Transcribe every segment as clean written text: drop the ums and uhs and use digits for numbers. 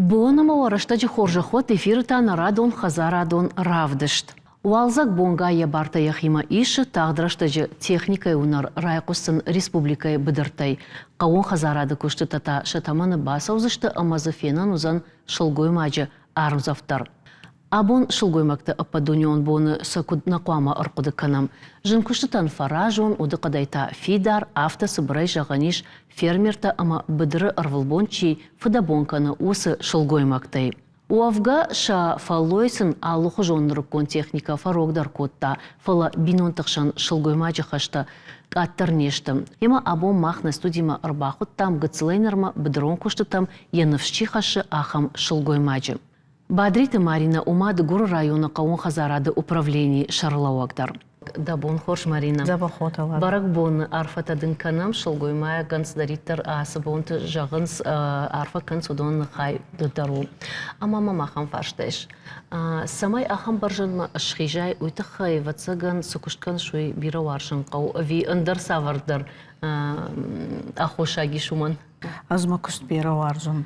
Бон ӕмӕ уӕ рӕстӕджы хорзӕх уӕд, эфиры та нӕ радон хӕдзарадон равдыст. Уалдзӕг бонгай йӕ бартӕ йӕхимӕ исы, тагъд рӕстӕджы техникӕйы уынӕр райхъуысдзӕн республикӕйы быдыртӕй. Хъӕууон хӕдзарады куыстытӕ та сӕ тӕмӕны бацӕудзысты ӕмӕ дзы фенӕн уыдзӕн сылгоймаджы ӕрмдзӕф дӕр. Абон сылгоймӕгты ӕппӕтдунеон боны сӕ куыд нӕ хъуамӕ ӕрхъуыды кӕнӕм? Зын куыстытӕн фӕразон, удыхъӕдӕй та фидар, афтӕ цыбырӕй зӕгъӕн ис, фермертӕ ӕмӕ быдыры ӕрвылбон чи фыдӕбон кӕны, уыцы сылгоймӕгтӕй. Уӕвгӕ, сӕ фӕллой сын алыхуызон нырыккон техникӕ фӕрогдӕр кодта, фӕлӕ бинонты хсӕн сылгоймаджы хӕстӕ къаддӕр не сты. Ӕмӕ абон мах нӕ студимӕ ӕрбахуыдтам гыццылӕй нырмӕ быдырон куыстытӕм йӕ ныфс чи хӕссы, ахӕм сылгоймаджы. Бадриты Маринӕ у ма Дыгуры районы хъӕууон хӕдзарады управленийы сӕргълӕууӕг дӕр. Дӕ бон хорз, Маринӕ. Бӕрӕгбоны арфӕтӕ дын кӕнӕм, сылгоймагӕн цыдӕриддӕр ацы бонты зӕгъынц, арфӕ кӕнынц, уыдоны хай дӕр у. Ӕмӕ мӕм ахӕм фарста ис. Цӕмӕй ахӕм бӕрзӕндмӕ схизай, уый тыххӕй, ӕвӕццӕгӕн, цы куыст кӕныс, уый бирӕ уарзын хъӕуы ӕви ӕндӕр цавӕрдӕр аххосаг ис уымӕн? Ӕз мӕ куыст бирӕ уарзын.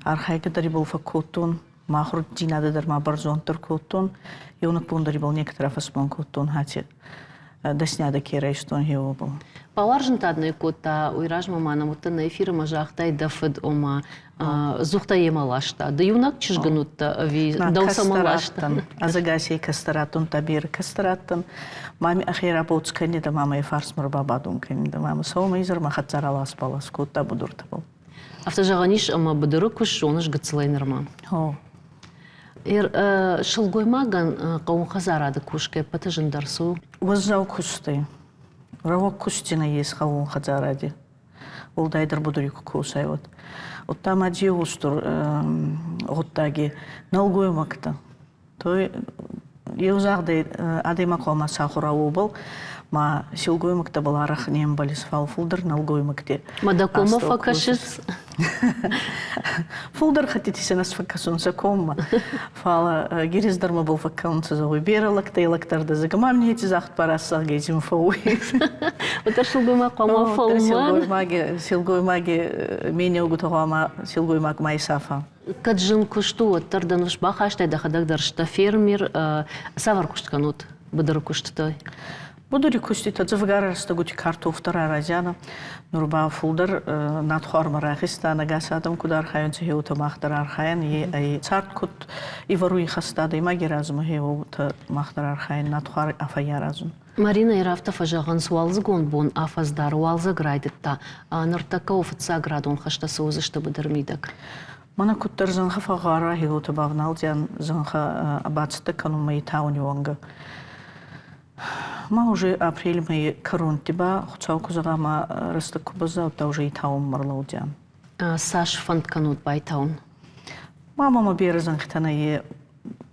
Архайгӕ дӕр ибӕл фӕккодтон, мӕ ахурдзийнадӕ дӕр ма бӕрзонддӕр кодтон. Еунӕг бон дӕр ибӕл некӕд рафӕсмон кодтон, хати дӕсниадӕ ке райстон, гъе уобӕл. Бауарзын та дын ӕй кодта, уый размӕ ма нӕм уыдтӕ нӕ эфиры ӕмӕ загътай дӕ фыд, ома дзухтӕ йемӕ ласта. Ды иунӕг чызг ын уыдтӕ ӕви дӕу цӕмӕн ласта? Ӕз ӕгасӕй кӕстӕр адтӕн, берӕ кӕстӕр адтӕн. Мами ӕхе рабоц кӕнидӕ, мамӕ фарсмӕ рбабадун кӕнидӕ. Мамӕ сӕумӕ изӕрмӕ хӕццӕ ралас-балас кодта будуртӕбӕл. Афтӕ зӕгъӕн ис, ӕмӕ быдыры куыст зоныс гыццылӕй нырма. О. Сылгоймагӕн хъӕууон хӕдзарады кусгӕ ӕппӕты зындӕр цы у? Уӕззау куыстӕй. Рӕуӕг кусти нӕййес хъӕууон хӕдзаради. Уӕлдайдӕр будури ку косай, уӕд. Удта ма ди устур гъуддаги нӕлгоймӕгтӕ. Той еу загъдӕй адӕймаг хъуамӕ сахура уобӕл, ма силгоймӕгтӕбӕл арӕх не мбӕлис, фал фулдӕр нӕлгоймӕгти. Ма дӕ коммӕ фӕкӕсыс? Фулдӕр хӕттити сӕ нӕ фӕкӕсунцӕ коммӕ. Фал гириз дӕр мӕбӕл фӕккӕунцӕ, зӕгъуй, берӕ лӕгтӕй лӕгдӕр дӕ, зӕгъгӕ, ма мин еци загъд барасагъгӕй зин фӕууй. Уӕддӕр силгоймаг хъуамӕ фӕлмӕн. Силгоймаги менеугутӕ хъуамӕ силгоймаг ма исафа. Кӕд зын куыст у, уӕддӕр дӕ ныфс бахастай, дӕхӕдӕг дӕр сдӕ фермер. Цавӕр куыст кӕнут быдыры куыстытӕ? Будури куститӕ дзӕвгарӕ рӕстӕгути картоф дӕр аразианӕ. Нур ба фулдӕр надхуармӕ рахизтан, ӕгас адӕм куд архайунцӕ, гье мах дӕр архайӕн. Е ӕй цард куд ивӕруй ихӕстӕ адӕймаги размӕ, гье уотӕ мах дӕр архайӕн надхуар афӕйаразун. Маринӕ, афтӕ фӕзӕгъынц, уалдзыгон бон афӕдз дӕр уалдзӕг райдыдта. Ныртӕккӕ у фыццаградон хӕстӕ цы уыдзысты быдыры мидӕг? Мӕнӕ куддӕр зӕнхӕ фӕгъгъӕра, гьеуотӕ бавналдзиан зӕнхӕ бацӕттӕ кӕнунмӕ итауни уӕнгӕ. Ма уже апрель мӕйи кӕронтти ба, Хуцау ку зӕгъа, ма рӕстӕг ку баззадта, уже итаунмӕ ӕрлӕудзиан. Цас фӕнд кӕнут байтаун? Ма мӕмӕ берӕ зӕнхитӕ нӕййе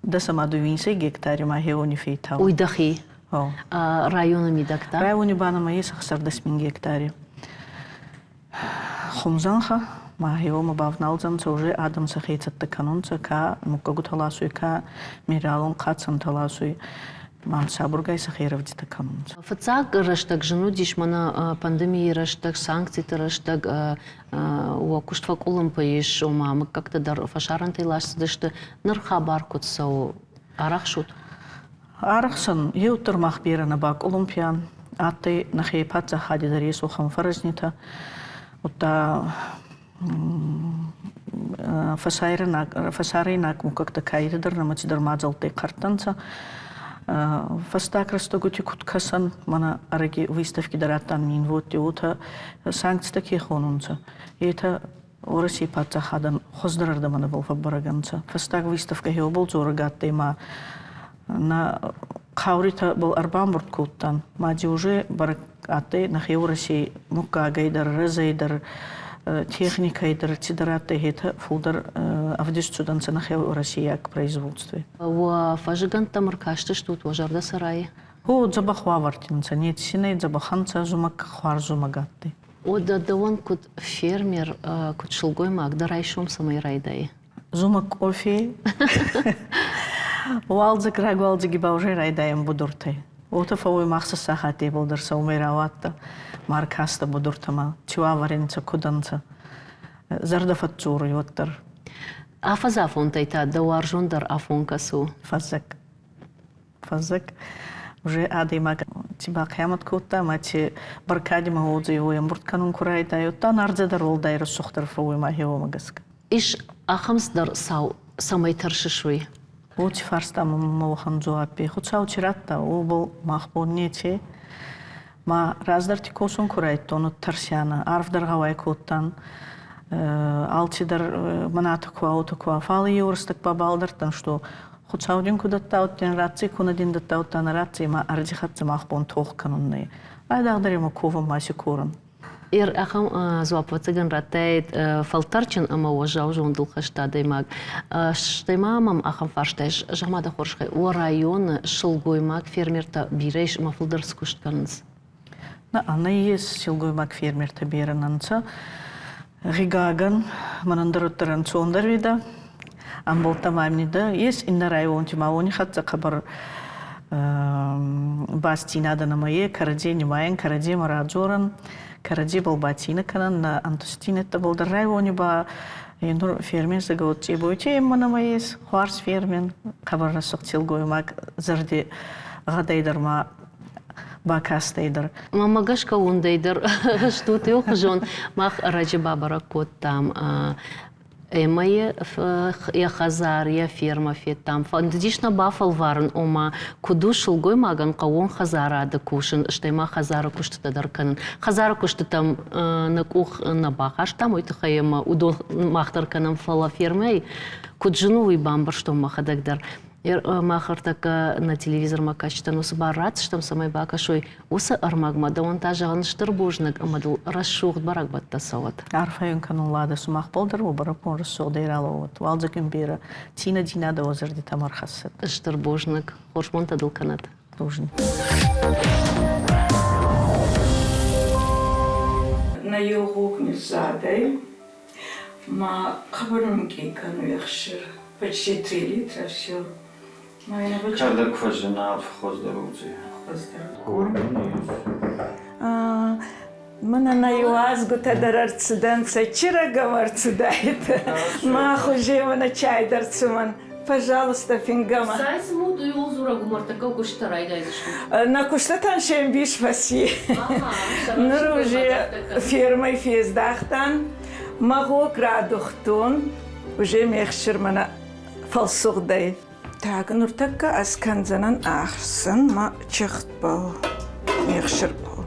дӕс ӕма дууинсӕй гектари ма хеуони фейтау. Уый дӕхи? Районы мидӕг та? Райони ба нӕмӕ ес 16 000 гектари. Хумзӕнхӕ ма хеуомӕ бавналдзӕнцӕ, уже адӕм сӕхе цӕттӕ кӕнунцӕ, ка муггӕгутӕ ласуй, ка минералон хъацӕнтӕ ласуй. Ма сабургай сӕхе рӕвдзитӕ кӕнунцӕ. Фыццаг рӕстӕг зын уыдис мӕнӕ пандемийы рӕстӕг, санкциты рӕстӕг уӕ куыст фӕкъуылымпы ис, ома мыггӕгтӕ дӕр фӕсарӕнтӕй ласт цыдысты. Ныр хабар куыд цӕуы? Арӕхсут? Арӕхсӕн, еуддӕр мах берӕ нӕ бакъуылумпиан. Адтӕй нӕхе паддзахади дӕр ес уӕхӕн фӕрӕзнитӕ. Удта фӕсарӕйнаг муггӕгтӕ каитӕ дӕр нӕмӕ цидӕр мадзӕлттӕй хъӕрттӕнцӕ. Фӕстаг рӕстӕгути куд кӕсӕн, мӕнӕ ӕрӕги выставки дӕр адтан Минводти, уотӕ санкцитӕ ке хонунцӕ, етӕ Уӕрӕсей паддзахадӕн хуӕздӕрӕрдӕмӕ нӕбал фӕббӕрӕг ӕнцӕ. Фӕстаг выставкӕ хеуӕбӕл дзорӕг адтӕй ма нӕ хъауритӕбӕл ӕрбамбурд кодтан. Ма ди уже бӕрӕг адтӕй нӕхе Уӕрӕсей муггагӕй дӕр, рӕзӕй дӕр, техникӕй дӕр цидӕр адтӕй, етӕ фулдӕр ӕвдист цудӕнцӕ нӕхе уӕрӕсейаг производстви. Уӕ фӕззыгӕндтӕм ӕркастыстут, уӕ зӕрдӕ сӕ райы? О, дзӕбӕх уавӕрти нцӕ, неци нӕй, дзӕбӕх ӕнцӕ, зумӕг хуарз зумӕг адтӕй. Уӕдӕ дӕуӕн куыд фермер, куыд сылгоймаг, дӕ райсом цӕмӕй райдайы? Зумӕг къофе. Уалдзӕг рагуалдзӕги ба уже райдайӕн будуртӕй. Уотӕ фӕууй мах сӕ сахаттебӕл дӕр сӕумӕй рауадтӕ, ма ӕркастӕ будуртӕмӕ, циуавӕр ӕнцӕ, куд ӕнцӕ. Зӕрдӕ фӕдздзоруй уӕддӕр. Афӕдзы афонтӕй та дӕ уарзондӕр афон кӕцы у? Фӕззӕг. Фӕззӕг. Уже адӕймаг ци бахъиамӕт кодта ӕма ци бӕркадимӕ уодзӕй, уой ӕмбурд кӕнун ку райдайудта, ӕрдзӕ дӕр уӕлдай рӕсугъддӕр фӕууй ма хеуомӕ гӕсгӕ. Ис ахӕм цыдӕр цау, цӕмӕй тӕрсыс, уый? Уоци фарста мӕмӕ уӕхӕн дзуаппи. Хуцау ци радта, уобӕл мах бон неци. Ма раздӕрти косун ку райдтон, уӕд тӕрсианӕ, арфдӕр гъӕуай кодтан. Алцидӕр мӕнӕ ку уотӕ ку фал еу рӕстӕг ба балдӕрдтан, что Хуцау дин ку дӕттаудтен, ратци ку нӕ дин дӕттаудтан, ратци ма ӕрдзи хӕццӕ мах бон тох кӕнун нӕй. Айдагъдӕр имӕ ковӕн ма си корӕн. Ир ахӕм дзуапп ӕвӕццӕгӕн радтаид фӕлтӕрджын ӕмӕ уӕззау зондыл хӕст адӕймаг. Стӕй ма мӕм ахӕм фарста ис, зӕгъ-ма дӕ хорзӕхӕй, уӕ районы сылгоймаг фермертӕ бирӕ ис ӕмӕ фылдӕр цы куыст кӕнынц? Нӕййес силгоймаг фермертӕ берӕ нӕ нцӕ. Гъигагӕн, мӕнӕн дӕр уӕддӕр ӕнцондӕр уидӕ. Ӕмбӕлттӕ ма дӕ ес иннӕ районти ма уони хӕццӕ хъӕбӕр бастдзийнадӕ нӕмӕ е, кӕрӕдзей нимайӕн, кӕрӕдземӕ радзорӕн, кӕрӕдзебӕл бацийнӕ кӕнӕн, нӕ ӕнтӕстдзийнӕдтӕбӕл дӕр райони ба нур фермер зӕгъӕ Цъебойти Эммӕ нӕмӕ ес, хуарз фермен, хъӕбӕр рӕсугъд силгоймаг, зӕрди гъӕдӕй дӕр ма бакастӕй дӕр. Мӕнмӕ гӕсгӕ уындӕй дӕр стут иухуызон. Мах ӕрӕджы бабӕрӕг кодтам Ӕмӕ йӕ хӕдзар, йӕ фермӕ федтам. Фӕндыдис нӕ бафӕлварын, ома куыд у сылгоймагӕн хъӕууон хӕдзарады кусын, стӕй ма хӕдзары куыстытӕ дӕр кӕнын. Хӕдзары куыстытӕм нӕ къух нӕ бахастам, уый тыххӕй ӕмӕ уыдон мах дӕр кӕнӕм, фӕлӕ фермӕйы куыд зын у, уый бамбӕрстон мӕхӕдӕг дӕр. Мах ӕртӕккӕ нӕ телевизормӕ кӕсджытӕн уыцы бар ратдзыстӕм, цӕмӕй бакӕсой уыцы ӕрмӕгмӕ. Дӕуӕн та зӕгъын стыр бузныг ӕмӕ дыл рӕсугъд бӕрӕгбӕттӕ цӕуӕд. Арфӕйӕн кӕнун Ладӕ, сумахбӕл дӕр уӕ бӕрӕгбон рӕсугъдӕй ралӕууӕд. Уалдзӕгин берӕ цийнӕдзийнадӕ уӕ зӕрдитӕмӕ ӕрхӕссӕд. Стыр бузныг. Хорз бонтӕ дыл кӕнӕд. Бузныг. Нӕ еу гъог низзадӕй, ма хъӕбӕр минкъий кӕнуй ӕхсир. Почти 3 литра все. Кӕрдӕг фӕзына хуыздӕр уыдзи. Хуыздӕр. Мӕнӕ нӕ иуазгутӕ дӕр ӕрцудӕнцӕ, чирӕгӕм ӕрцудайтӕ. Ма хузей мӕнӕ чай дӕр цумӕн. Пожалуйста, фингӕмӕ. Цай цымут, уый у дзурӕг у, ӕртӕккӕ куыстытӕ райдайдзыстут. Нӕ куыстытӕн се мбис фӕци. Ныр уже фермӕй фездӕхтан. Мӕ гъог радухтон, уже ме хсир мӕнӕ фӕлсугъдӕй. Так, нуртӕккӕ ӕз кӕндзӕнӕн ӕхсӕн мӕ чихтбӕл, ме хсирбӕл.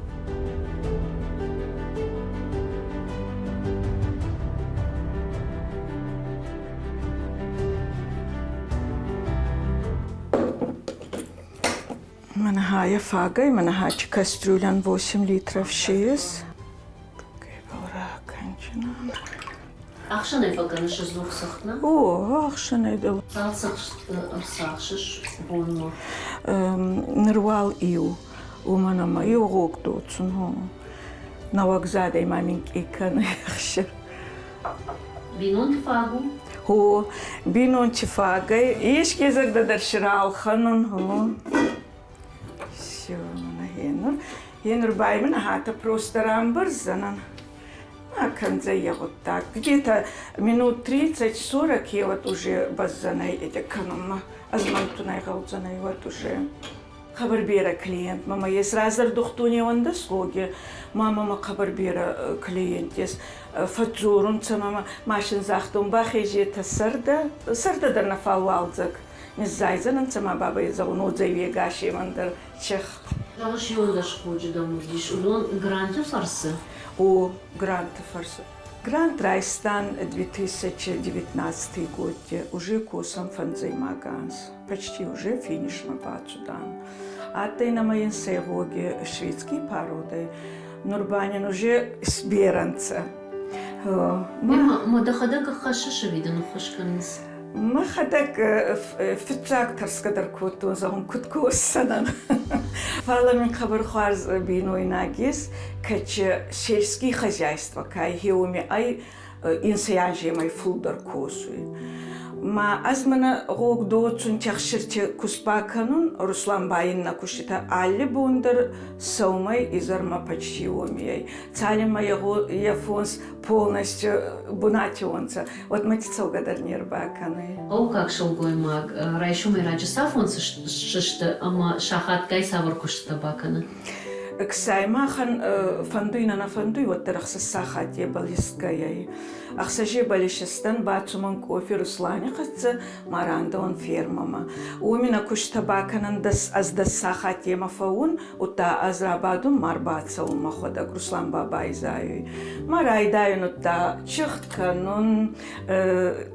Мӕнӕ фагӕй, мӕнӕ кастрюлян 8 литров шес. Ӕхсӕнӕй фӕкӕныс ӕдзух цыхт, нӕ? О, ӕхсӕнӕй дӕр. Цал цыхт ӕрцахсыс бонмӕ? Ныр уал иу, уымӕн ӕмӕ иу гъог доцун. Нӕуӕгзадӕй ма минкъий кӕны ӕхсыр. Бинонты фаг у? О, бинонты фагӕй. Еске зӕрдӕ дӕр сралхӕнун. Все, гъенур. Гъенур ба имин хатӕ просто рамбӕрздзӕнӕн. Ма кӕндзӕй е гъуддаг. Где-то минут 30-40 е вот уже бӕззӕнӕй эте кӕнунмӕ. Ӕзмӕнтунӕй гъӕудзӕнӕй вот уже. Хъӕбӕр берӕ клиент мӕмӕ ес. Раздӕр дохтуни уӕндӕс гъоги. Ма мӕмӕ хъӕбӕр берӕ клиент ес. Фӕдздзорунцӕ мӕмӕ, машин загътон, бахезетӕ сӕрдӕ. Сӕрдӕ дӕр нӕ фал уалдзӕг. Низзайдзӕнӕнцӕ ма бабӕй зӕгъун, уодзӕй уегасемӕн дӕр чехт. Зӕгъыс, иуӕндӕс хъуджы дӕм уыдис, уыдон гранты фӕрцы? О, гранты фӕрцы. Грант райстан 2019 годте, уже косӕн фӕндзӕймаг анз. Почти уже финишмӕ бацудан. Адтӕй нӕмӕ ин сӕйгъоги шведский пародӕй. Нур ба нин уже сберӕнцӕ. Ма дӕхӕдӕг ӕххӕссыс ӕви дын ӕххуыс кӕнынц? Мӕхӕдӕг фиццаг тӕрсгӕ дӕр кодтон, зӕгъун, куд косдзӕнӕн. Фӕлӕ мин хъӕбӕр хуарз бийнойнаг ес, кӕд сельский хозяйство ка хеуоми ӕй, инсӕй анземӕй фулдӕр косуй. Ма ӕз мӕнӕ гъог доцун техсирти куст бакӕнун, Руслан ба иннӕ куститӕ алли бон дӕр сӕумӕй изӕрмӕ почти уоми ӕй. Цалинмӕ йӕ фонс полностью бунати уонцӕ, уӕдмӕ цӕугӕ дӕр не рбакӕнуй. Хъӕуккаг сылгоймаг райсомӕй раджы цафон сысты ӕмӕ сахатгай цавӕр куыстытӕ бакӕны? Ксай махӕн фӕндуй нӕ нӕ фӕндуй, уӕддӕр ӕхсӕз сахаттебӕл исгӕй. Ӕхсӕзебӕл исистӕн бацумӕн къофи Руслани хӕццӕ ма рандӕуӕн фермӕмӕ. Уоми нӕ кустӕ бакӕнӕн дӕс ӕз дӕс сахаттемӕ фӕуун, удта ӕз рабадун ма рбацӕун мӕхуӕдӕг Руслан ба байзайуй. Ма райдайун удта чихт кӕнун,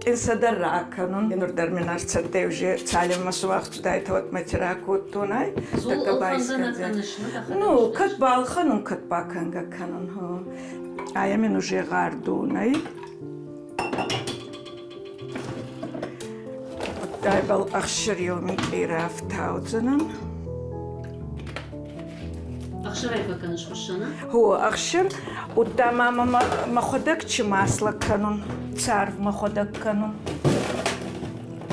къинсӕ дӕр ракӕнун. Нур дӕр мин ӕрцӕттӕ уже цалинмӕ сумах цудайтӕ, уӕдмӕ ракодтон ӕй. Дзул ӕлхӕнгӕ нӕ кӕныс? Ну, кӕд балхӕнун, кӕд бакӕнгӕ кӕнун. Айа мин уже гъар донӕй. Удтайбӕл ӕхсир еу минкъий рафтаудзӕнӕн. Ӕхсырӕй фӕкӕныс хуыссӕны? Хо, ӕхсыр. Удта ма мӕхуӕдӕг чи масло кӕнун, царв мӕхуӕдӕг кӕнун.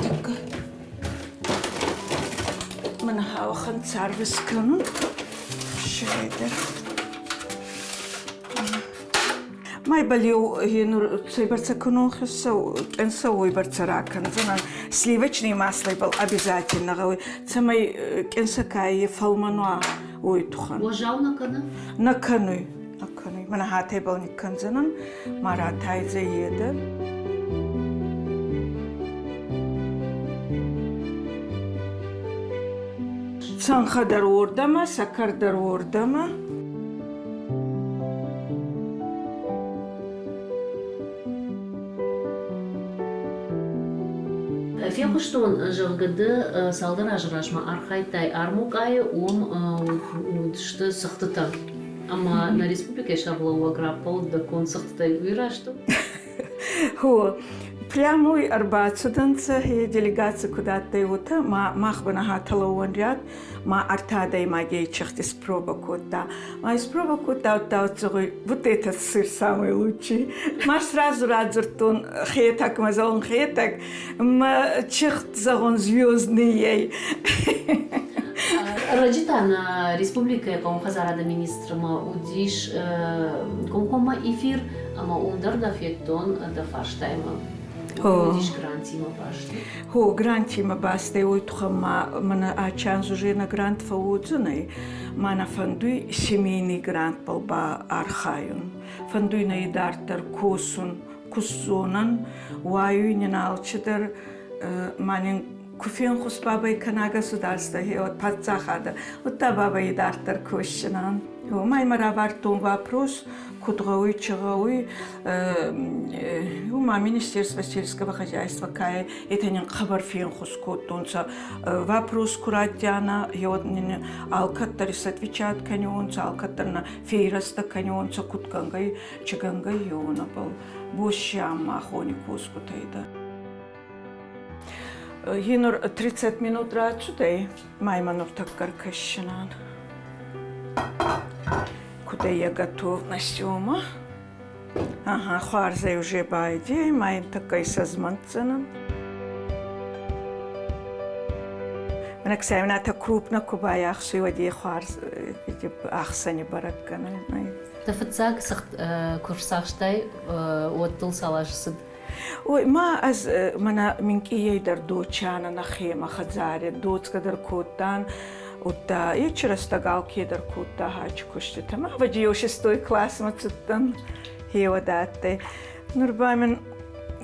Тӕккӕ. Мӕнӕ хауӕхӕн царв скӕнун. Ӕхсырӕй дӕр. Майбӕл-еу нур цӕйбӕрцӕ кӕнон къенсӕ уойбӕрцӕ ракӕндзӕнӕн. Сливочный маслойбӕл обязательно гъӕуй, цӕмӕй къенсӕ ка фӕлмӕн уа, уой туххӕн. Уазал нӕ кӕны? Нӕ кӕнуй, нӕ кӕнуй. Мӕнӕ хатӕйбӕл никкӕндзӕнӕн, ма ратайдзӕй е дӕр. Цӕнхӕ дӕр уордӕмӕ, сӕкӕр дӕр уордӕмӕ. Фехъуыстон, зӕгъгӕ, ды цалдӕр азы размӕ архайдтай армукъайы, уым уыдысты цыхтытӕ. Ӕмӕ нӕ республикӕйы сӕргълӕууӕг раппӕлыд дӕ конд цыхтытӕй. Уый раст у? Хо, прямой ӕрбацудӕнцӕ делегаци куд адтӕй, уотӕ ма мах ба нӕ хатӕлӕууӕн ряд ма ӕртӕ адӕймагей чихт испроба кодта. Ма испроба кодта, удта зӕгъуй, вот этот сыр самый лучший. Ма сразу радзурдтон Хетӕгмӕ, зӕгъун Хетӕг, ма чихт, зӕгъун, звездный ей. Ӕрӕджы та нӕ республикӕйы хъӕуы хӕдзарады министрмӕ уыдис комкоммӕ эфир, ӕмӕ уым дӕр дӕ федтон дӕ фарстаимӕ. Уыдис грантимӕ баст. Хо, грантимӕ бастӕй уой туххӕн ма мӕнӕ ачанз уже на грант фӕууодзӕнӕй. Ма нӕ фӕндуй семейный грантбӕл ба архайун. Фӕндуй нӕ идарддӕр косун, кусдзонӕн, уайуй нин алчидӕр ма нин ку фенхус бабӕй кӕна государство, вот паддзахадӕ, удта бабӕй идарддӕр косдзӕнӕн. Уомӕй мӕ равардтон вопрос, куд гъӕуй, чи гъӕуй. Ума Министерство сельского хозяйства ка это нин хъӕбӕр фенхус кодтонцӕ. Вопрос ку раттиана, вот нин алкӕддӕр исотвечать кӕнионцӕ, алкӕддӕр нӕ фейрӕстӕ кӕнионцӕ, куд гӕнгӕй, чи гӕнгӕй еуонӕбӕл. Бощи махони косгутӕй дӕр. Енур 30 минут рацудӕй, ма имӕ нуртӕккӕ ӕркӕсдзӕнӕн. Куд ӕй йӕ готовность уомӕ? Ага, хуарзӕй уже байдей, ма ин тӕккӕ исӕзмӕнтдзӕнӕн. Мӕнӕ ксӕймӕ крупно ку байахсуй, уӕд е хуарз ӕхсӕни бӕрӕггӕнӕн ӕй. Дӕ фыццаг цыхт куы рцахстай, уӕд дыл цал азы цыд? Ой, ма ӕз мӕнӕ минкъийӕй дӕр дочана нӕхемӕ хӕдзари доцгӕ дӕр кодтан, удта ечи рӕстӕг алке дӕр кодта хачи куститӕ. Ма ӕвӕджи еу шестой классмӕ цудтӕн, хеуӕд адтӕй. Нур ба мин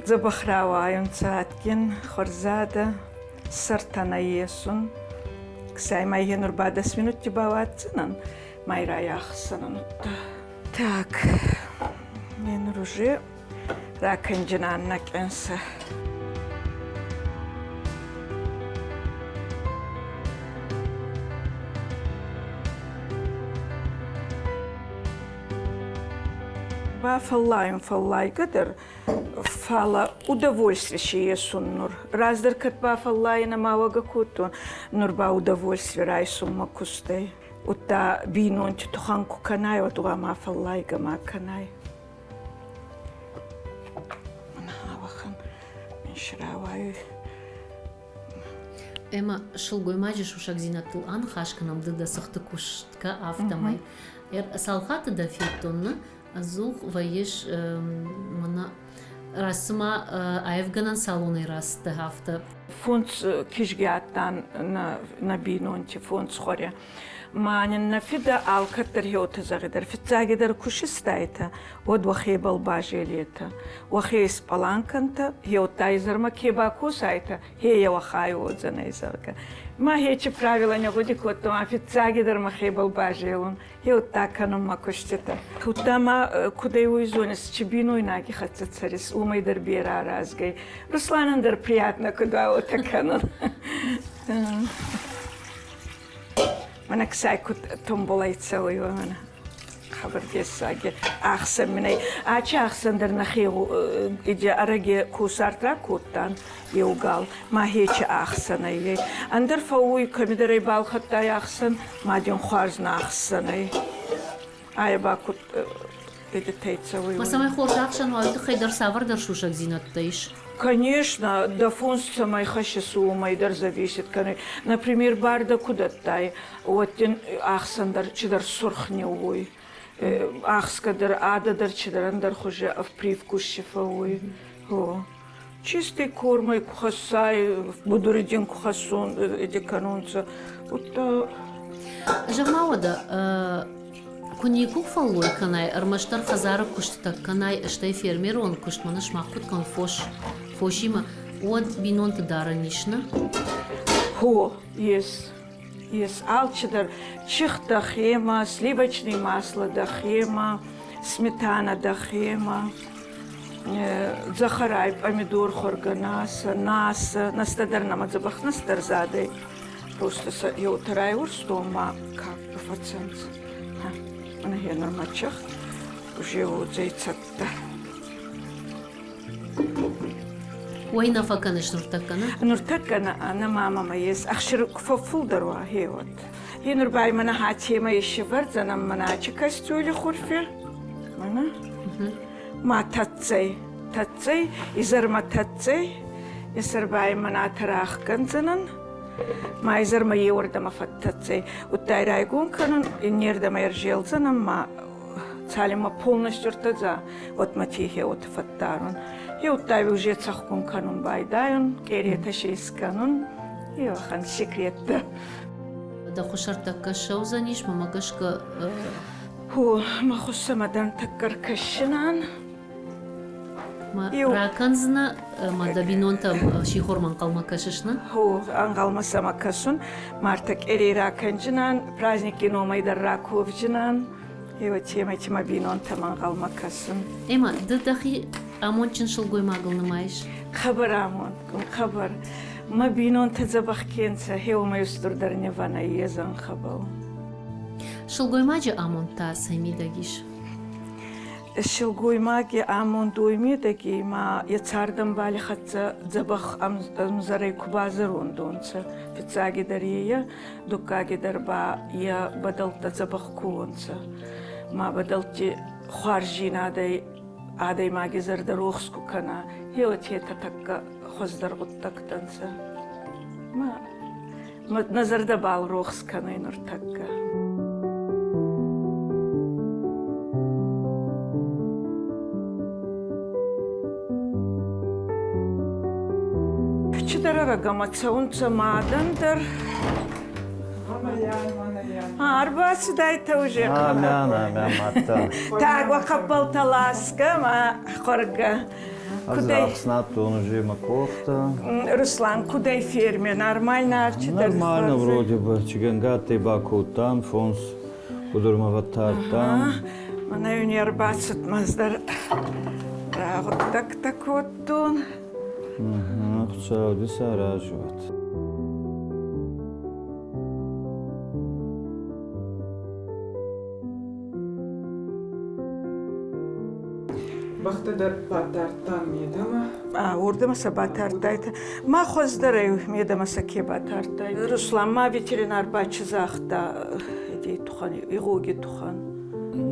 дзӕбӕх рауайунцӕ адгин, хуӕрзадӕ, сӕртӕ нӕ есун. Ксай ма нур ба дӕс минутти бауадздзӕнӕн, ма райахсӕнӕн удта. Так, мне нур уже ракӕнджынӕн нӕ къенсӕ. Бафӕллайун фӕллайгӕ дӕр, фӕлӕ удовольствие си есун нур. Раздӕр кӕд бафӕллайын ӕма уӕгӕ кодтон, нур ба удовольствие райсун мӕ кустӕй. Удта бийнонти тухӕн ку кӕнай, уӕд ма фӕллайгӕ ма кӕнай. Ауӕхӕн. исрауайуй. Ӕмӕ сылгоймаджы сусӕгдзинӕдтыл аныхас кӕнӕм ды дӕ цыхты куыстгӕ, афтӕмӕй. Цал хатты дӕ федтон, нӕ? Ӕдзух вӕййыс мӕнӕ раст цыма аивгӕнӕн салонӕй рацыдтӕ, афтӕ. Фондз кизги адтан нӕ бийнонти, фондз хуӕре. Ма нин нӕ фидӕ алкӕддӕр еутӕ зӕгъидӕр, фиццагидӕр ку систайтӕ, уӕд уӕхебӕл базелетӕ, уӕхе испълан кӕнтӕ, еудта изӕрмӕ ке бакосайтӕ, хе еуӕхай уодзӕнӕй, зӕгъгӕ. Ма хечи правила не гъуди кодтон, а фиццагидӕр мӕхебӕл базелун, еудта кӕнун мӕ куститӕ. Удта ма кудӕй уой зонис, чи бийнойнаги хӕццӕ цӕрис, уомӕй дӕр берӕ аразгӕй. Русланӕн дӕр приятно куд уа, уотӕ кӕнун. Мӕнӕ ксай куд тумбулӕй цӕуй, мӕнӕ хабар дессаги ӕхсӕн минӕй. Ачи ӕхсӕн дӕр нӕхе ӕрӕги косарт ракодтан еу гал, ма хечи ӕхсӕнӕй. Ӕндӕр фӕууй, кӕмидӕрӕй балхӕдтай ӕхсӕн, ма дин хуарз нӕ ӕхсӕнӕй. Ай ба куд идтӕй цӕуй. Ма цӕмӕй хорз ӕхсӕн уа, уый тыххӕй дӕр цавӕрдӕр сусӕгдзинӕдтӕ ис? Конечно, дӕ фондз цӕмӕй хӕссыс, уымӕй дӕр зависит кӕны. Например, бар дӕ куы дӕттай, уӕд дын ӕхсӕн дӕр чидӕр сурх не уой. Ӕхсгӕ дӕр, адӕ дӕр чидӕр ӕндӕр хуызы привкус фӕуой. О. Чистый кормӕй ку хӕссай, будури дин ку хӕссон, эти кӕнунцӕ, удта Зӕгъ-ма уӕдӕ, куы никуы фӕллой кӕнай, ӕрмӕстдӕр хӕдзары куыстытӕ кӕнай, стӕй фермерон куыстмӕ нысмах куыд кӕн фос, фосимӕ, уӕд бинонты дарӕн ис, нӕ? Хо, ес. Ес алчидӕр чих дӕхемӕ, сливочный масло дӕхемӕ, сметана дӕхемӕ, дзӕхӕрай помидор хуӕргӕ насӕ, насӕ, настӕ дӕр нӕмӕ дзӕбӕх настӕ рзадӕй. Просто сӕ еутӕ райурстон ма как бы фӕцӕнцӕ. Мӕнӕ нурма чих уже уодзӕй цӕттӕ. Уой нӕ фӕкӕныс нуртӕккӕ, нӕ? Нуртӕккӕ нӕ, нӕ мамӕмӕ ес. Ӕхсир ку фӕффулдӕр уа, гъе уӕд. Гъе нур ба мӕнӕ хатемӕ исӕвӕрдзӕнӕн мӕнӕ ачи кастрюли хурфи. Мӕнӕ. Ма тӕццӕй, тӕццӕй, изӕрмӕ тӕццӕй. Изӕр ба мӕнӕ тӕрах кӕндзӕнӕн. Ма изӕрмӕ еуӕрдӕмӕ фӕттӕццӕй. Удта райгон кӕнун, иннердӕмӕ ӕрзелдзӕнӕн ма цалинмӕ полностью ӕртӕдза, уӕдмӕ тихе уотӕ фӕддарун. Еудта уже цӕхгун кӕнун байдайун, къеретӕ си искӕнун. Еуӕхӕн секреттӕ. Дӕ хуссӕрттӕггӕ ссӕудзӕнис, мӕмӕ гӕсгӕ. Хо, мӕ хуссӕмӕ дӕн тӕккӕ ркӕсинан. Ма ракӕндзынӕ ӕмӕ дӕ бинонтӕм сихормӕ ӕнхъӕлмӕ кӕсыс, нӕ? Хо, ӕнхъӕлмӕ сӕмӕ кӕсун. Марта къерей ракӕнджынӕн, праздники номӕй дӕр раковджынӕн. Ева темӕ мӕ бинонтӕм ӕнхъӕлмӕ кӕсын. Эмма, ды дӕхи амондджын сылгоймагыл нымайыс? Хъӕбӕр амондгун, хъӕбӕр. Мӕ бинонтӕ дзӕбӕх ке нцӕ, гъе уомӕй устурдӕр не вӕнӕй е зӕнхӕбӕл. Сылгоймаджы амонд та цӕй мидӕг ис? Силгоймаги амонд уой медӕги ма йӕ цардӕмбали хӕццӕ дзӕбӕх ӕмзӕрӕй ку базӕронд унцӕ. Фиццагидӕр е, дуккагидӕр ба йӕ бӕдӕлттӕ дзӕбӕх ку уонцӕ. Ма бӕдӕлтти хуарздзийнадӕй адӕймаги зӕрдӕ рохс ку кӕна, е уотетӕ тӕккӕ хуӕздӕр гъуддӕгтӕ нцӕ. Ма нӕ зӕрдӕбӕл рохс кӕнуй нуртӕккӕ. Чидӕр ӕрӕгӕмӕ цӕунцӕ мадӕн дӕр. Ӕрбацудайтӕ уже. Мӕ, мӕ, мадта. Тагва хъӕппӕлтӕ ласгӕ ма хуӕргӕ. Кудӕй? Ӕхснадтон уже мӕ къохтӕ. Руслан, кудӕй ферме? Нормально арчидӕр? Нормально вроде бы. Чигӕнгӕттӕй бакодтан, фонс будурмӕ фӕттардтан. Мӕнӕ не рбацыд мӕздӕр рагъуыддӕгтӕ кодтон. Хуыцау ды саразуат. Бӕхтӕ дӕр батардтан медӕмӕ. Уордӕмӕ сӕ батардтайтӕ. Ма хуӕздӕр ӕй медӕмӕ сӕ ке батардтай. Руслан ма ветеринар ба чи загъта эти тухӕн, игъоги тухӕн?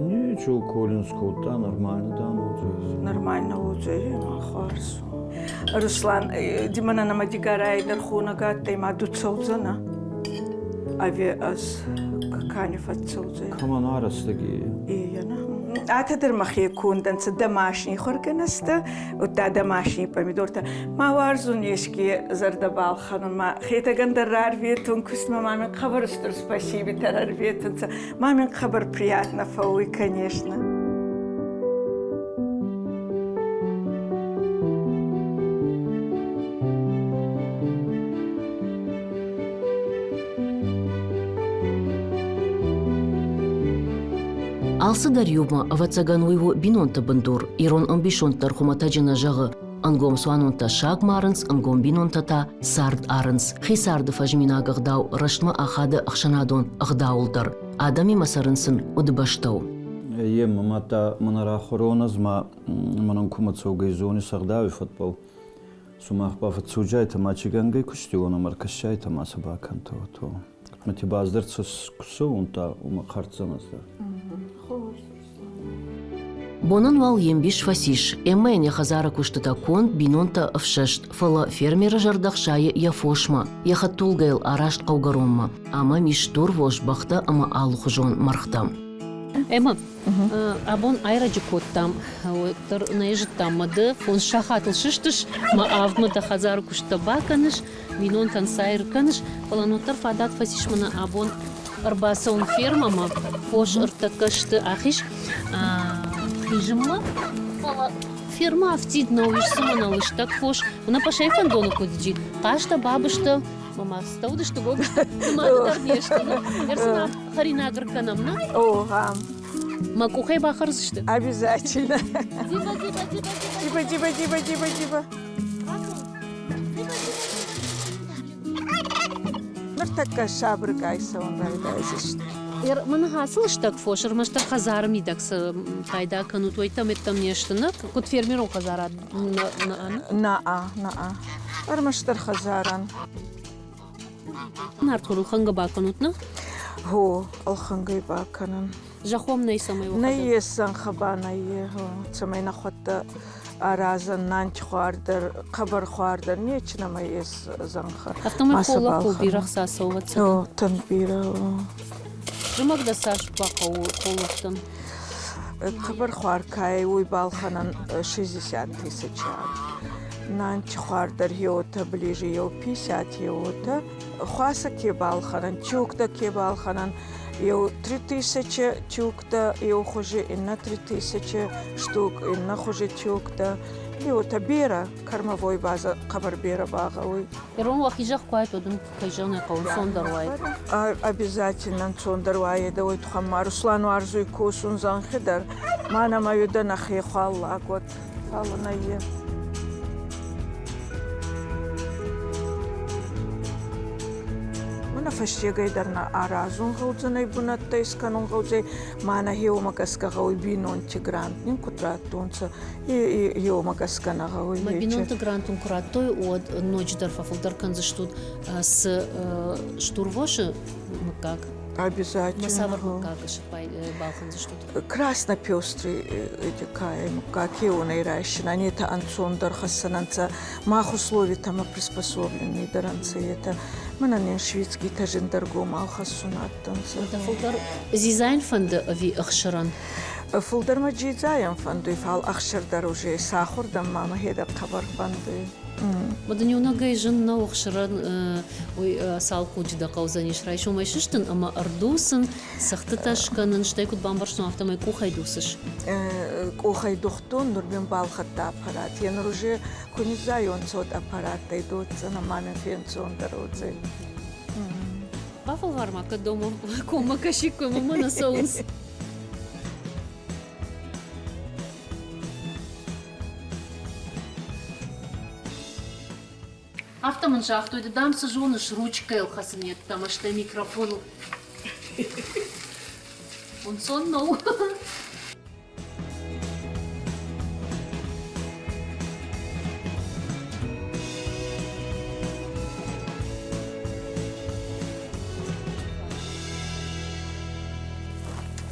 Ничего, Колин скодта, нормально дан уодзӕй. Нормально уодзӕй, ма хуарз. Руслан, Димана нӕмӕ Дигорайы дӕр хонӕг адтӕй, ма ду цӕудзӕнӕ? Ӕви ӕз ка не фӕццӕудзӕй? Кӕмӕн арӕстӕги? Ие, Атӕ дӕр мӕхе кондӕнцӕ домашний хуӕргӕнӕстӕ, удта домашний помидортӕ. Ма уарзун еске зӕрдӕ балхӕнун, ма Хетӕгӕн дӕр рарветун кустмӕ, ма мин хъӕбӕр устур спасибитӕ рарветунцӕ. Ма мин хъӕбӕр приятно фӕууй, конечно. Алцыдӕр иумӕ, ӕвӕццӕгӕн, уый у бинонты бындур. Ирон ӕмбисонд дӕр хуымӕтӕджы нӕ зӕгъы: ӕнгом цуанонтӕ саг марынц, ӕнгом бинонтӕ та цард арынц. Хи царды фӕзминаг ӕгъдау рӕстмӕ ахады ӕхсӕнадон ӕгъдауыл дӕр. Адӕмимӕ цӕрын сын удыбӕстӕ у. Е мадта мӕнӕ рахуӕрон ӕз ма мӕнӕн кумӕ цӕугӕй зони сӕгъдауи фӕдбӕл. Сумах ба фӕццуджайтӕ ма чигӕнгӕй кустиуон ӕма ӕркӕсайтӕ ма сӕ бакӕнтӕ, то. Мати баздӕр цӕунта, уымӕ хӕрдзӕнӕ дӕр. Бонӕн уал йе мбис фӕцис. Эммӕйӕн йӕ хӕдзары куыстытӕ конд, бинонтӕ ӕфсӕст, фӕлӕ фермеры зӕрдӕ хсайы йӕ фосмӕ, йӕ хӕдтулгӕйыл араст хъӕугӕронмӕ. Ӕмӕ ис стурвос, бӕхтӕ ӕмӕ алыхуызон мӕргътӕ. Эмма, абон айрӕджы кодтам, уӕддӕр нӕ зыдтам, мӕ ды фондз сахатыл сыстыс, мӕ авдмӕ дӕ хӕдзары куысттӕ бакӕныс, бинонтӕн сайр кӕныс, фӕлӕ ноддӕр фадат фӕцис мӕнӕ абон ӕрбацӕуын фермӕмӕ, фос ӕртӕккӕ сты ахиз хизынмӕ, фӕлӕ фермӕ афтид нӕу, ис дзы мӕнӕ лыстӕг фос, мӕнӕ пӕсӕй фӕндоны куыд уыди, хъазтӕ, бабызтӕ, мӕ стӕудысты гогызтӕ, нымады дӕр не сты, ӕрцына хӕринаг ӕркӕнӕм, нӕ? О, гъам. Мӕ къухӕй бахӕрдзысты? Обязательно. Диба, диба, диба, диба. Диба, диба, диба, диба. Ныртӕккӕ сабыргай цӕуын райдайдзысты. Мӕн ацы лыстӕг фос ӕрмӕстдӕр хӕдзары мидӕг цы пайда кӕнут, уый тӕм не сты, нӕ? Куыд фермерон хӕдзарад Наа, наа. Ӕрмӕстдӕр хӕдзарӕн. Нартхор ӕлхӕнгӕ бакӕнут, нӕ? Гъо, ӕлхӕнгӕ бакӕнӕн. Зӕххом нӕй цӕмӕй Нӕййес зӕнхӕ нӕййе, цӕмӕй нӕхуӕдтӕ аразӕн нанчхуар дӕр, хъӕбӕрхуар дӕр нечи нӕмӕ ес зӕнхӕ. Афтӕмӕй холлаг бирӕ хца цӕуы. О, тынг бирӕ. Зымӕг дӕ цас бахъӕуы холлӕгтӕн? Хъӕбӕрхуар кӕй, уый балхӕнӕн 60 тысячи. Нанчхуар дӕр еутӕ ближе еу 50 еутӕ. Хуасӕ ке балхӕнӕн, чуктӕ ке балхӕнӕн, еу 3000 тюктӕ еу хузи, иннӕ 3000 штук, иннӕ хузи тюктӕ. Еутӕ берӕ, кормовой базӕ хъӕбӕр берӕ багъӕуй. Ирон уӕхи зӕхх куы уайд, уӕд ын, кӕй зӕгъын ӕй хъӕуы, ӕнцондӕр уайд. Обязательно ӕнцондӕр уайдӕ, уой туххӕн ма Руслан уарзуй косун зӕнхи дӕр. Ма нӕмӕ уидӕ нӕхе хуаллаг уӕд, фал нӕййе. Мӕнӕ фӕстегӕй дӕр нӕ аразун гъӕудзӕнӕй бунӕттӕ искӕнун гъӕудзӕй, ма нӕ еумӕ гӕсгӕ гъӕуй бийнонти грант нин куд раттунцӕ, еумӕ гӕсгӕ нӕ гъӕуй. Мӕ бийнонти грант ун ку радтой, уӕд ноджыдӕр фӕфулдӕр кӕндзыстут цы стурвосы мыггаг? Обязательно. Цавӕр мыггаг балхӕндзыстут? Краснопестрый кай мыггаг хеуонӕй райсинӕн, етӕ ӕнцондӕр хӕссӕнӕнцӕ, мах условитӕмӕ приспособлены дӕр ӕнцӕ етӕ. Мӕнӕн не шведскийтӕ зиндӕргомау хӕссун адтӕнцӕ. Фулдӕр дзидзайӕн фӕнды ӕви ӕхсырӕн? Фулдӕр мӕ дзидзайӕн фӕндуй, фал ӕхсыр дӕр уже сахур дӕн ма мӕхе дӕр хъӕбӕр фӕндуй. Уӕд ын иунӕгӕй зын нӕу ӕхсырӕн уый цал хъуджы дӕ хъӕудзӕнис райсомӕй сыстын ӕмӕ ӕрдуцын, цӕхтытӕ скӕнын, стӕй куыд бамбӕрстон, афтӕмӕй къухӕй дуцыс. Къухӕй духтон, нур мин балхӕдта аппарат. Е нур уже ку низзайон цот аппараттӕй доддзӕн ӕма мин фенцондӕр уодзӕй. Бафӕлвар ма, кӕд дома коммӕ кӕсиккой, мӕнмӕ нӕ цӕуынц. Афтӕ мын загътой, ды, дам, цы зоныс ручкӕйыл хӕцын йеддӕмӕ, стӕй микрофоныл. Ӕнцон нӕу.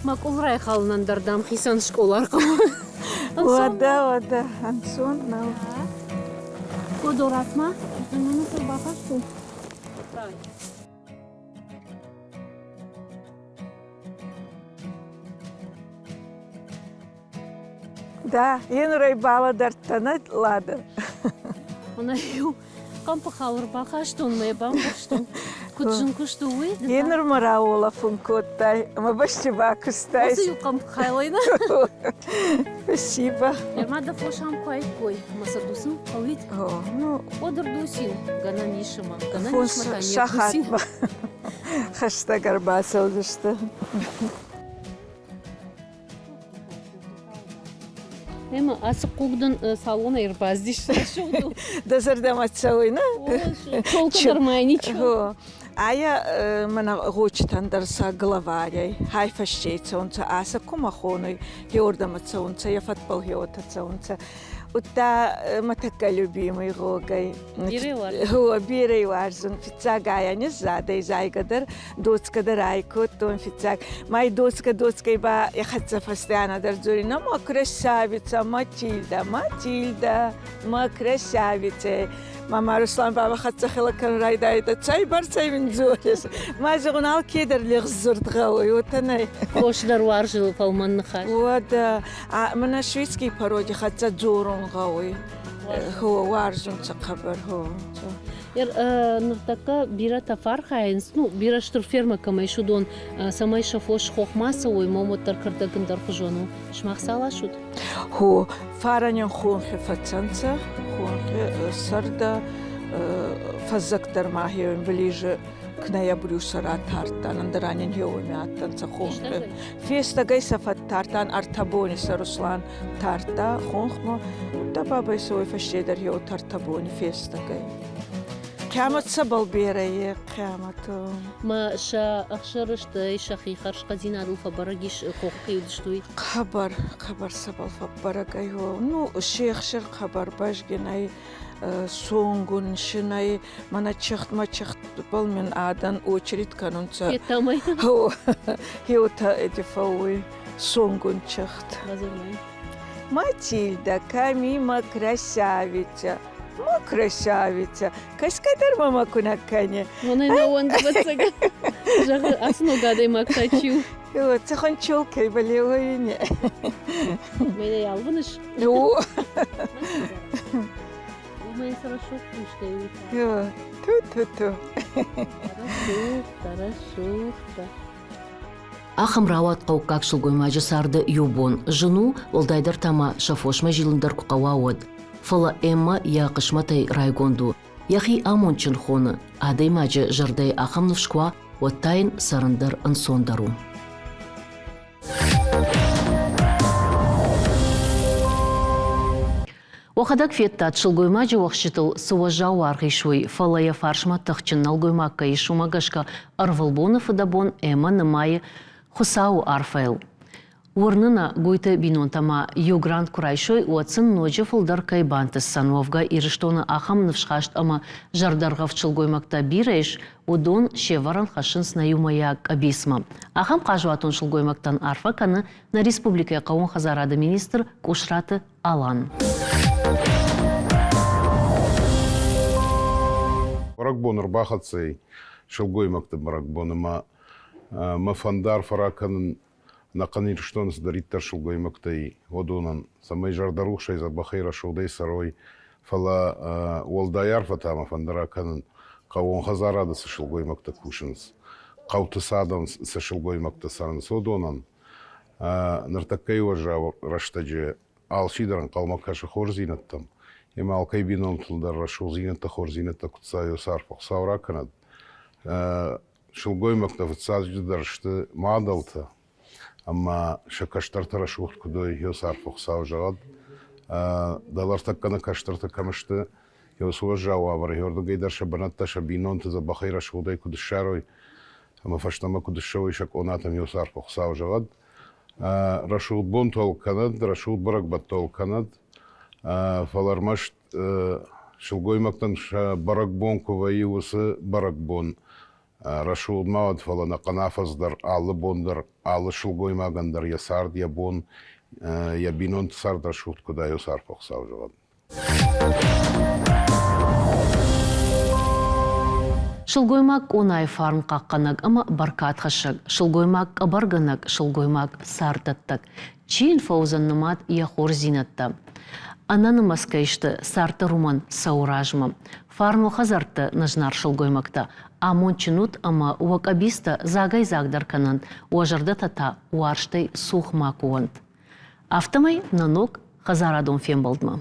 Мӕкъуыл райхалынӕн дӕр, дам, хицӕн скъола ӕрхъӕуы. Уӕдӕ, уӕдӕ, ӕнцон нӕу. Къодоратмӕ ӕмӕ нӕ сӕр бахастон. Да, енурӕй балӕдӕрдтӕн, Лада. Мӕнӕ-иу хъӕмпыхал ӕрбахастон мӕ бамбӕрстон, куыд зын куыст у, уый. Енур мӕ рауолӕфун кодтай ӕма бӕсти бакустай. Уыцы иу хъӕмпыхайлӕй нӕ? Спасибо. Ӕмӕ дӕ фос ам куы аиккой, ӕмӕ сӕ дуцын хъӕуид. О, ну. Одырдусин, гӕнӕн ис ӕмӕ гӕнӕн ис ис мӕ та не сахатмӕ хӕстӕг ӕрбацӕудзысты. Ӕмӕ ацы хъуг дын салонӕй ӕрбаздис рӕсугъд у. Дӕ зӕрдӕмӕ цӕуй, нӕ? Толку дӕр ма ничего. Айа мӕнӕ гъочитӕн дӕр сӕ главарӕй хай фӕсчей цӕунцӕ, асӕ кумӕ хонуй, хеуордӕмӕ цӕунцӕ, йӕ фӕдбӕл хеуотӕ цӕунцӕ. Удта мӕ тӕккӕ любимый гъогӕй. Гъо, берӕ уарзун. Фиццаг айа низзадӕй зайгӕ дӕр, доцкӕ дӕр ай кодтон фиццаг. Май доцкӕ доцкӕй ба йӕ хӕццӕ фӕстианӕ дӕр дзорина: «Ма красавица, Матильда, Матильда, ма красавица». Мама Руслан баба хӕццӕ хилӕ кӕнун райдайдта. Цӕйбӕрцӕй мин дзорис? Ма зӕгъун, алкедӕр лигъз дзурд гъӕуй, уотӕ нӕй. Фос дӕр уарзы фӕлмӕн ныхас. Уӕд мӕнӕ шведский породи хӕццӕ дзорун гъӕуй. Хо, уарзунцӕ хъӕбӕр, хо. Ныртӕккӕ бирӕтӕ фӕархайынц, ну, бирӕ стыр фермӕ кӕмӕ ис, уыдон, цӕмӕй сӕ фос хохмӕ цӕуой, мом уӕддӕр кӕрдӕг ӕндӕрхуызон у. Сымах цал асут? Хо, фаранӕн хонхи фӕцӕнцӕ, хонхи сӕрдӕ фӕззӕгдӕр ма хеуӕн ближе к ноябрю сӕ ратардтан, ӕндӕр анӕн хеуӕми адтӕнцӕ хонхи. Фестӕгӕй сӕ фӕттартан ӕртӕ бони сӕ Руслан тардта хонхмӕ, удта бабӕй сӕ уой фӕсте дӕр еу ӕртӕ бони фестӕгӕй. Хъиамӕт цӕбӕл берӕ е, хъиамӕт. Ма сӕ ӕхсӕрыстӕй сӕхи хӕрзхъӕдзинадыл фӕбӕрӕг ис хохы кӕй уыдысты, уый? Хъӕбӕр, хъӕбӕр цӕбӕл фӕббӕрӕг ӕй. Ну, се хсӕр хъӕбӕр бӕзгин ӕй, сонгун шинӕй, мӕнӕ чихтмӕ чихтбӕл мин адӕн очередь кӕнунцӕ. Федтамӕй? Хеутӕ эти фӕууй сонгун чихт. Матильда, кӕми ма красавица, ма красавица, кӕсгӕ дӕр ма ма кунӕ кӕне. Мӕнӕй нӕ уӕндӕвӕццӕгӕн. Зӕгъы, ацы ног адӕймаг та чи у? Цӕхӕн челкӕй балеуайне. Мӕнӕй алвыныс? Ну. Уымӕн цы рӕсугъд хъустӕй уый та. Ту-ту-ту. Рӕсугъдтӕ, рӕсугъдтӕ. Ахӕм рауад хъӕуккаг сылгоймаджы царды иу бон. Зын у, уӕлдайдӕр та ма сӕ фосмӕ зилын дӕр куы хъӕуа, уӕд. Фӕлӕ Эммӕ йӕ хъысмӕтӕй райгонд у. Йӕхи амондджын хоны. Адӕймаджы зӕрдӕйы ахӕм ныфс куы уа, уӕд та йын цӕрын дӕр ӕнцондӕр у. Уӕхӕдӕг федтат, сылгоймаджы уӕхсчытыл цы уӕззау уаргъ ис, уый, фӕлӕ йӕ фарсмӕ тыхджын нӕлгоймаг кӕй ис, уымӕ гӕсгӕ ӕрвылбоны фыдӕбон ӕмӕ нымайы Хуыцауы арфӕйыл. Уырны нӕ, Гуйты бинонтӕ ма иу грант куы райсой, уӕд сын ноджы фылдӕр кӕй бантысдзӕн. Уӕвгӕ Ирыстоны ахӕм ныфсхаст ӕмӕ зӕрдӕргъӕвд сылгоймӕгтӕ бирӕ ис, уыдон се вӕрӕн хӕссынц нӕ иумӕйаг къӕбицмӕ. Ахӕм хъазуатон сылгоймӕгтӕн арфӕ кӕны нӕ республикӕйы хъӕууон хӕдзарады министр Къусраты Алан. Бӕрӕгбон ӕрбахӕццӕ и сылгоймӕгты бӕрӕгбон ӕмӕ мӕ фӕнды арфӕ ракӕнын ӕнӕхъӕн Ирыстоны цыдӕриддӕр сылгоймӕгтӕй, уыдонӕн, цӕмӕй зӕрдӕрухсӕй, дзӕбӕхӕй, рӕсугъдӕй цӕрой. Фӕлӕ уӕлдай арфӕтӕ мӕ фӕнды ракӕнын, хъӕууон хӕдзарады цы сылгоймӕгтӕ кусынц, хъӕуты цы адӕм цы сылгоймӕгтӕ цӕрынц, уыдонӕн. Ныртӕккӕйы уӕззау рӕстӕджы алчидӕр ӕнхъӕлмӕ кӕсы хорздзинӕдтӕм, ӕмӕ алкӕй бинонтыл дӕр рӕсугъддзинӕдтӕ, хорздзинӕдтӕ куыд цӕуой, уыцы арф Хуыцау ракӕнӕд. Сылгоймӕгтӕ фыццаджыдӕр сты мадӕлтӕ, ӕмӕ сӕ кӕстӕртӕ рӕсугъд куыд уой, уыцы арф Хуыцау зӕгъӕд. Дӕлӕртӕккӕ нӕ кӕстӕртӕ кӕм сты, уыцы уӕззау уавӕры уырдыгӕй дӕр сӕ бынӕттӕ сӕ бинонты дзӕбӕхӕй рӕсугъдӕй куыд ссарой ӕмӕ фӕстӕмӕ куыд ссӕуой сӕ къонатӕм, уыцы арф Хуыцау зӕгъӕд. Рӕсугъд бонтӕ кӕнӕд, рӕсугъд бӕрӕгбӕттӕ кӕнӕд, фӕлӕ ӕрмӕст сылгоймӕгтӕн сӕ бӕрӕгбон куы вӕййы, уыцы бӕрӕгбон рӕсугъд ма уӕд, фӕлӕ ӕнӕхъӕн афӕдз дӕр алы бон дӕр алы сылгоймагӕн дӕр йӕ цард, йӕ бон, йӕ бинонты цард рӕсугъд куыд ай, уыцы арфӕ Хуыцау зӕгъӕд. Сылгоймаг къонайы фарн хъахъхъӕнӕг ӕмӕ бӕркадхӕссӕг, сылгоймаг къӕбӕргӕнӕг, сылгоймаг царддӕттӕг. Чи йын фӕуыдзӕн нымад йӕ хорздзинӕдтӕ? Ӕнӕнымӕц кӕй сты, цард дӕр уымӕн цӕуы размӕ. Фарн уӕ хӕдзӕртты, нӕ зынаргъ сылгоймӕгтӕ, амондджын ут ӕмӕ уӕ къӕбицтӕ дзагӕй-дзагдӕр кӕнӕнт, уӕ зӕрдӕтӕ та уарзтӕй цух макуы уӕнт. Афтӕмӕй нӕ ног хӕдзарадон фембӕлдмӕ.